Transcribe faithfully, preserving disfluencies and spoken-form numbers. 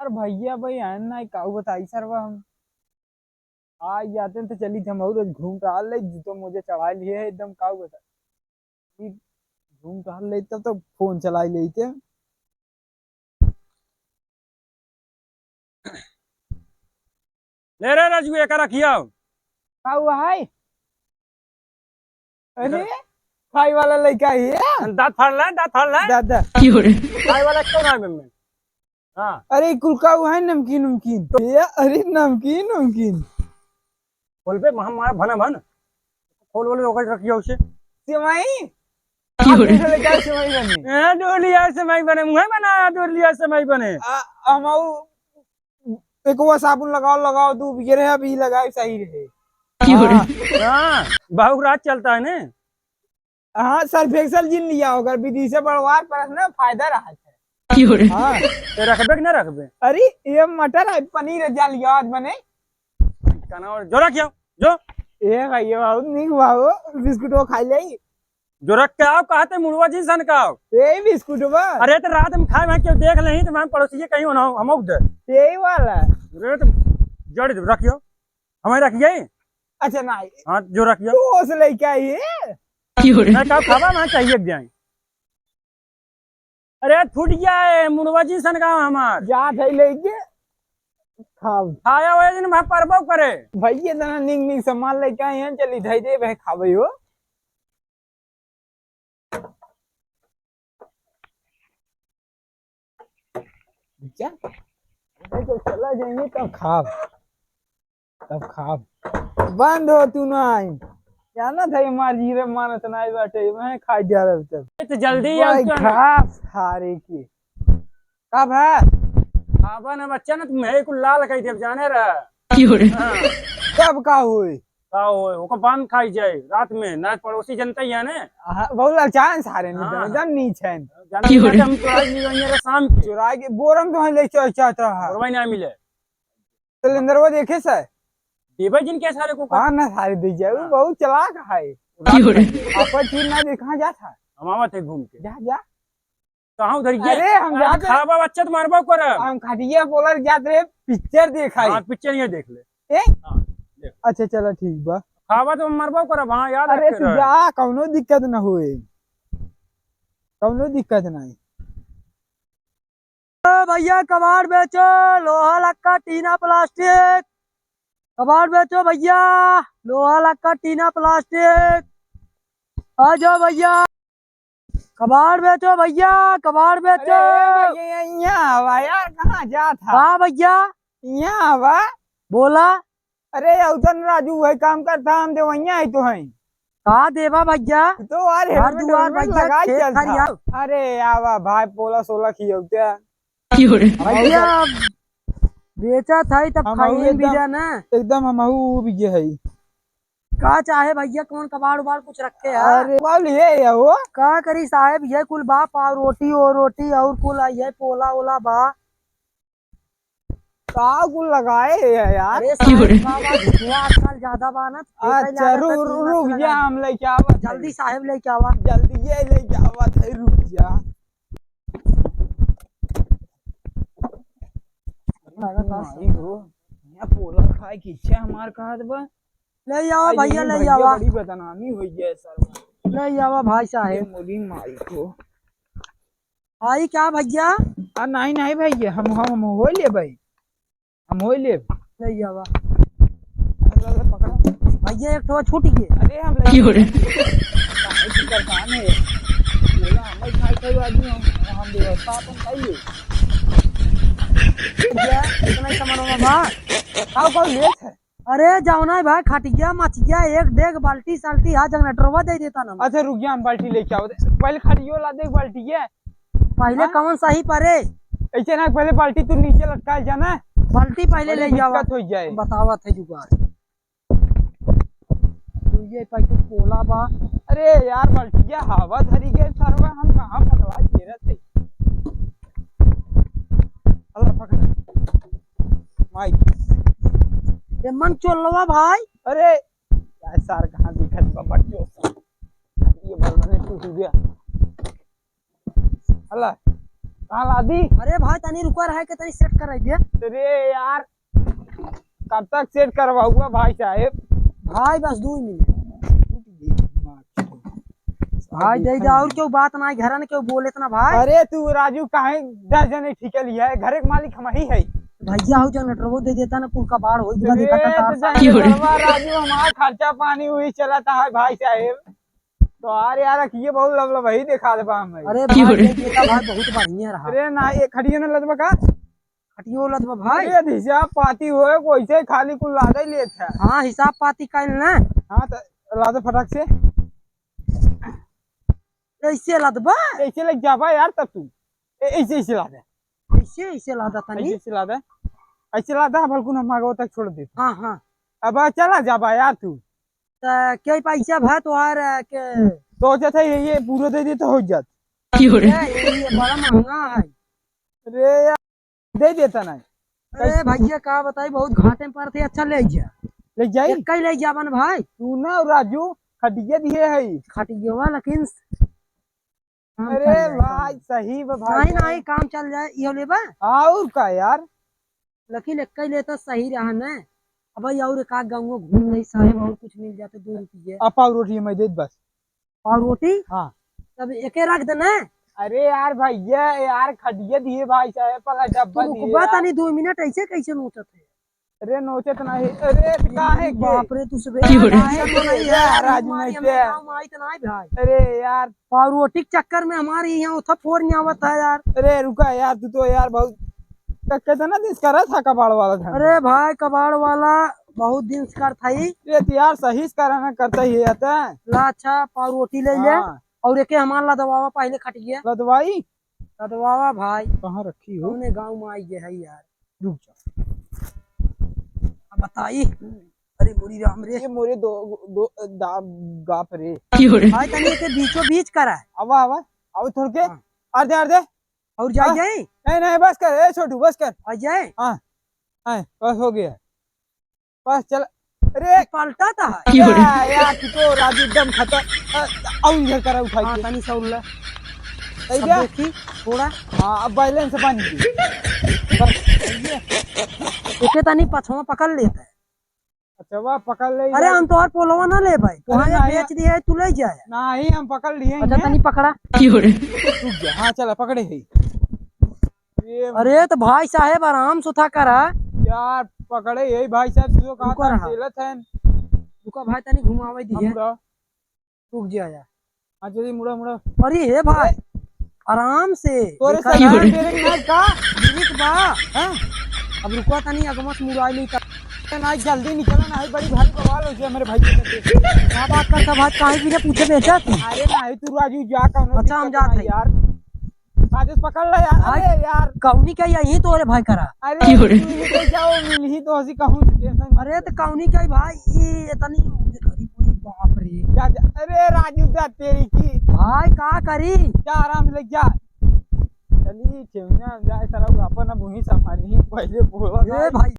अरे भइया भाई आयन ना, काऊ बताई सरवा हम। आ जाते तो चली हम और घूम टहल ले, जूतो मोजा चढ़ा लिए है एकदम, काऊ बता। ई घूम टहल ले तब तो फोन चलाई लेते। ले रे राजू, एका रखिया। का हुआ है? अरे, खाए वाला लइका है। दाँत फाड़ ले, दाँत फाड़ ले। दादा। खाए वाला कौन है में? हाँ। अरे, कुल का हुआ है नमकीन, नमकीन। तो ये, अरे, नमकीन, नमकीन। खोल बे, महा मारा भना भन। खोल वोल ओकर रखियो उसे। सेवई? क्यों रे? आपने से लेकर सेवई बने। हाँ, डोलिया सेवई बने, मुँहे बनाया डोलिया सेवई बने। आ, हम आऊ, एक वो साबुन लगाओ, लगाओ, दू बिगड़े है, अभी लगाए सही रहे। क्यों रे? हाँ। हाँ, बहुत रात चलता है ने। हाँ, सर्फ एक्सल जिन लिया होगा, विदेश से बड़वार पर ना फायदा रहा है। क्यों रे? हाँ। तो रखबे कि ना रखबे? अरे, ये मटर है, पनीर है, जान लिया आज बने। खाना और जोरा क्या? जो? ए भाई, ये बहुत निक बाबू, बिस्कुट वो खा ले। जो रख के आओ, कहा ते मुड़वा जी सन का आओ। यही बिस्कुट बा। अरे, तो रात में खाए, वहाँ क्यों देख लेही, तो वहाँ पड़ोसी के कहीं होना हो, हम दे। यही वाला। अरे, तो जड़ दे, रखियो। हमें रखिए। अच्छा, नहीं। हाँ, जो रखियो। तू उस लेके आई है? मैं कहा, खावा, वहाँ चाहिए एक जाए। अरे, फूट गया है, मुड़वा जी सन का हमार। जात है लेके। खाओ। खाया हुआ दिन वहाँ परबो करे। भैया, इतना निक निक सामान लेके आए हैं, चली धई दे, वह खावे हो। क्या? नहीं तो चला जाएंगे तब खाब, तब खाब। बंद हो तू ना आई। जाना था ये मार जीरे मानत ना आई बाटे, मैं खा जा रहा तब। ये तो जल्दी भाई आ, क्यों ना? घास हारे की। कब है? खाबा ना बच्चा ना, तुम्हें कुल लाल कही देब, जाने रहा। क्यों रे? हाँ। कब का होई? का होई? ओकर बांध खाई जाए रात में, ना पड़ोसी जनता ही है ने। हाँ, बहुत ललचान सारे ने, हाँ। एकदम नीच है। जानते क्यों रे? हैं कि हम चुराई के लिए जाएंगे रे शाम के। चुराई के बोरम तो है ले चल चाहता है। बोरवा ही ना मिले। सिलेंडर वो देखे सर? देवे जिनके सारे को का। हाँ ना, सारे दे जाए, वो हाँ। बहुत चालाक है। क्यों रे? आपन चीज ना दे, कहाँ जात है? हम आवत है घूम के। जा, जा। कहाँ उधर ये? अरे, हम अरे, जाते खाबा बच्चा तो मारबो करब। हम खटिया पोलर जात रहे, पिक्चर देखाई। हाँ, पिक्चर ये देख ले। ए? हाँ, देख। अच्छा, चलो, ठीक बा। खाबा तो मारबो करब, हाँ, याद अरे, रखे तू रहे। जा, कौनो दिक्कत न होए, कौनो दिक्कत नहीं। ओ भैया, कबाड़ बेचो, लोहा लक्का, टीना, प्लास्टिक। कबाड़ बेचो भैया, लोहा लक्का, टीना, प्लास्टिक। आ जाओ भैया। कबाड़ बेचो भैया, कबाड़ बेचो। अरे भैया, यहाँ आवा यार, कहाँ जात हा? हाँ भैया। यहाँ आवा। बोला। अरे उधर राजू, वही काम करता, हम दे वहीं आई तो हैं। का देवा भैया? तो यार, घर हेलमेट दुआर वेलमेट भैया, लगा खेत चलता। खरियाव। अरे आवा भाई, पोला सोला खियौते। भैया, बेचत है तब हम खाइए एकदम, भी जाना। एकदम हम हऊ भी जे है। का चाहे भैया, कौन कबाड़ उबाड़ कुछ रखे है? अरे, बोल ये, ये हो। का करी साहेब, ये कुल बा, पाव रोटी, ओ रोटी, और कुल ये पोला ओला बा। का कुल लगाए है यार? अरे साहेब, बाबा, धुआं आजकल ज्यादा बा ना, देखा ही अच्छा, लागत है, रुक, कीमत रुक लगा जा, दे। हम लेके आवत है। जल्दी साहेब लेके आवा। जल्दी ये लेके आवत है, रुक जा। माई हो, यहाँ पोला खाए की इच्छा हमार कहत बा। ले आवा आई भैया, यही ले भैया आवा। बड़ी बदनामी हुई है सर। ले आवा भाई साहेब। ये मोरी माई को। आई क्या भैया? आ, नहीं, नहीं भैया, हम, हम, हम हो ले भाई, हम हो ले। ले आवा। अरे, अरे, पकड़ा। भैया, एक ठो छूट गए। अरे, हम ले क्यों रे? काहे की परेशान है? बोला, हम खाए, खाए आदमी हम, हम व्यवस्था अपन करिए। भैया, इतना ही सामान होगा बा? खाओ, खाओ, लेत है। अरे जौना है भाई, खटिया मचिया एक डेग बाल्टी साल्टी, हाँ, जनरेटरवा दे देता ना। अच्छा रुक जा, हम बाल्टी लेके आओ। पहले खटियो ला दे, बाल्टी है। पहले हाँ? कौन सही परे? ऐसे ना, पहले बाल्टी तू नीचे लटका जाना। बाल्टी पहले बड़ी ले जावा। दिक्कत हो जाए। बतावत है जुगाड़। तू ये पैकेट पोला बा। अरे यार, बाल्टी के हवा धरी गए सरवा, हम कहाँ पकड़ा घेरत है। अल्लाह पकड़। माइक। ये मन चोलवा भाई। अरे, यार, सार कहाँ दिखत बा, बच्चों? ये बल बने टूट गया। अल्लाह, कहाँ लादी? अरे भाई, तनी रुका रहे के तनी set कराई दे। अरे यार, कब तक set करवाऊंगा भाई साहेब? भाई, बस दो मिनट। भाई, दे दे, और क्यों बात ना, घर न क्यों बोले इतना भाई? अरे तू राजू, काहे दस जने ठीके लिया है? घर के मालिक हम ही है। भैया, हो जनरेटरवो दे देता ना, कुल कबाड़ हो गया, अरे देखा था तो तार साथ। जनरेटरवा राजू, हमारा खर्चा पानी वही चलता है भाई साहेब। तो यार, यार, ये बहुत लवलव ही दिखा दे बा हमें। अरे भाई, दे देता भाई, बहुत बढ़िया रहा। अरे ना, ये खटिया ना लदबा का? खटियो लदबा भाई। अरे हिसाब पाती होए, कोई से खाली कुल लादे लेत है। हाँ, हिसाब पाती कइल ना। हाँ, तो लादे फटाक से। ऐसे लादबा? ऐसे लग जाबा यार तब तू। ए-, ऐसे, ऐसे लादे। ऐसे, ऐसे लादा तनी। ऐसे, ऐसे लादे। ऐसे लादा, बल्कुन हम आगे तक छोड़ दे। हाँ, हाँ। अब चला जाबा यार तू। त के पैसा भा तोहार, अ, के? सोचत है ये, ये पूरा दे दे तो हो जात। ए, ये, ये बड़ा महंगा है। अरे यार, दे देता ना। अरे भैया, का बताई, बहुत घाटे में पड़ते, अच्छा ले जा। ले जाई? एक ही ले जाबन भाई। तू ना राजू, खटिया दिए है। खटिया लेकिन काम अरे चल जाए, भाई, काम। सही बा भाई। नहीं, नहीं, काम चल जाए, इहो लेबा? और का यार? लेकिन एक ही लेता सही रहा न। अब भाई और एक आध गाँव घूम नहीं साहेब, और कुछ मिल जाते दो रुपये। आ पाव रोटी मैं देत बस। पाव रोटी? हाँ। तब एके रख देना। अरे यार भैया, यार खटिया दिए भाई साहेब, पहला तू डब्बा दिए रुकबा यार। तनी दो मिनट, ऐसे कैसे नोचत है? अरे नोचत नहीं, अरे काहे के? बाप रे, तू सबे की हो रे? काहे के नहीं है, आज बीमारी में हमें से। गाँव में आई तो नहीं भाई। अरे यार। पाव रोटी के चक्कर में हमारे यहाँ उठा फोड़ नहीं आवत है यार। अरे रुका यार, तू तो यार बहुत क-, कितना दिन से करा था कबाड़ वाला धंधा? अरे भाई, कबाड़ वाला बहुत दिन से करत हई। ये तो यार सही से करा ना करता ही है त। ला अच्छा, पाव रोटी ले ले। हाँ। और एके हमार लदवावा पहले खटिया। लदवाई? लदवावा भाई। कहाँ रखी हो? कौने गाँव में आई गए है यार? रुक जा। अब बताई। अरे मोरी राम रे। ये मोरे दो, दो, दा-, गाप रे। की हो रे? भाई तनी एके बीचों बीच करा। आवा, आवा। आवा थोड़ के। हाँ। आर दे, आर दे। और जाई हाँ। जाई? नहीं, नहीं, बस कर। ए छोटू, बस कर। आ जाए? हाँ। हाँ, बस हो गया। बस चल। अरे! पलटा था। की हो रे? या, या, तू तो राजू एकदम खतर-, अ, अउर इधर करा उठा हाँ, के। तनी सा उल्ला। सही सब क्या? देखी, थोड़ा। हाँ, अब balance बन गई। बस, सही है। एके तनी पछवा पकड़ लेता है। अच्छा, वाह, पकड़ ले अरे, यार। हम तोहर पोलवा ना ले भाई। अरे, वहाँ ना, बेच दिया है, तू ले जाए। नहीं, हम पकड़ लिए अच्छा, हैं। तनी पकड़ा। की हो रे? रुक जा। हाँ, चला, पकड़े है। ये अरे तो भाई साहेब आराम से उठा करा। यार पकड़े यही भाई साहब जो कहा रुको था रहा। झेलत है। रुको भाई तनी घुमावे दिए। हम रहो। रुक जा यार। हाँ जल्दी मुड़ा मुड़ा। अरे हे भाई ए। आराम से तोरे देखा से ना। ब्रेक ना का? ब्रेक बा। हाँ? अब रुको तनी अगमस मुड़ा ली। ना जल्दी निकला ना है बड़ी भारी बवाल हो गया मेरे भाई के साथ। क्या बात करता भाई काहे बिना पूछे बेचा तू? अरे ना है तू राजू जा कौनो अच्छा, हम दिक्कत जात नहीं है। यार। साजिश पकड़ ले यार। भाई, अरे यार। कौनी का यही तो रे भाई करा। अरे की हो रे? तू ही तो जाओ, मिल ही तो हंसी कहूँ से tension। अरे तो कौनी का भाई, ये इतनी घड़ी पूरी बाप रे। जा, जा। अरे राजू जा तेरी की। भाई का करी? जा आराम से ले जा। चली ठेवना जाए सारा अपन अब वहीं से हमारी ही पहले बोला ए था। भाई।